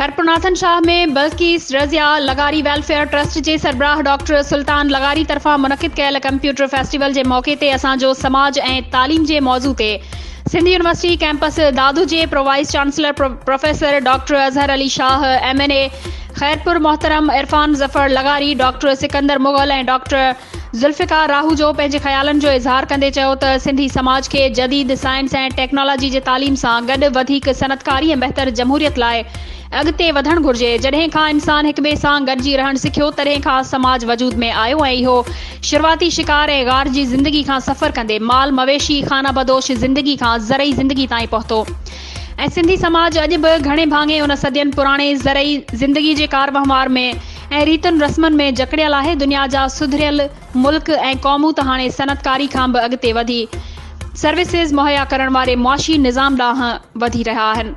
خيرپورناٿن شاهه ۾ بلقيس رضيه لغاري welfare trust جي سربراهه ڊاڪٽر سلطان لغاري طرفان منعقد ڪيل ڪمپيوٽر فيسٽيول جي موقعي تي اسان جو سماج ۽ تعليم جي موضوع تي سنڌ يونيورسٽي ڪئمپس دادو جي pro vice chancellor professor doctor Azhar Ali Shah, M N A Khairpur محترم عرفان ظفر لغاري، ڊاڪٽر سڪندر مغل ۽ ڊاڪٽر ذوالفقار راهوجو پنهنجي خيالن جو اظهار ڪندي چيو ته سنڌي سماج کي جديد سائنس ۽ ٽيڪنالاجي جي تعليم سان گڏ وڌيڪ صنعتڪاري ۽ بهتر جمهوريت لاء اڳتي وڌڻ گهرجي، جڏهن کان انسان هڪٻئي سان گڏجي رهڻ سکيو تڏهن کان سماج وجود ۾ آيو ۽ اهو شروعاتي شڪار ۽ غار جي زندگي کان سفر ڪندي مال مويشي خانه بدوش زندگي کان زرعي زندگي تائين پهتو ۽ سنڌي سماج اڄ به گهڻي ڀاڱي ان صدين پراڻي زرعي زندگي جي ڪاروهنوار ۾ ۽ ريتن رسمن ۾ جڪڙيل آهي، دنيا جا سڌريل ملڪ ۽ قومون ته هاڻي صنعتڪاري کان به اڳتي وڌي سروسز مهيا ڪرڻ واري معاشي نظام ڏانهن وڌي رهيا آهن.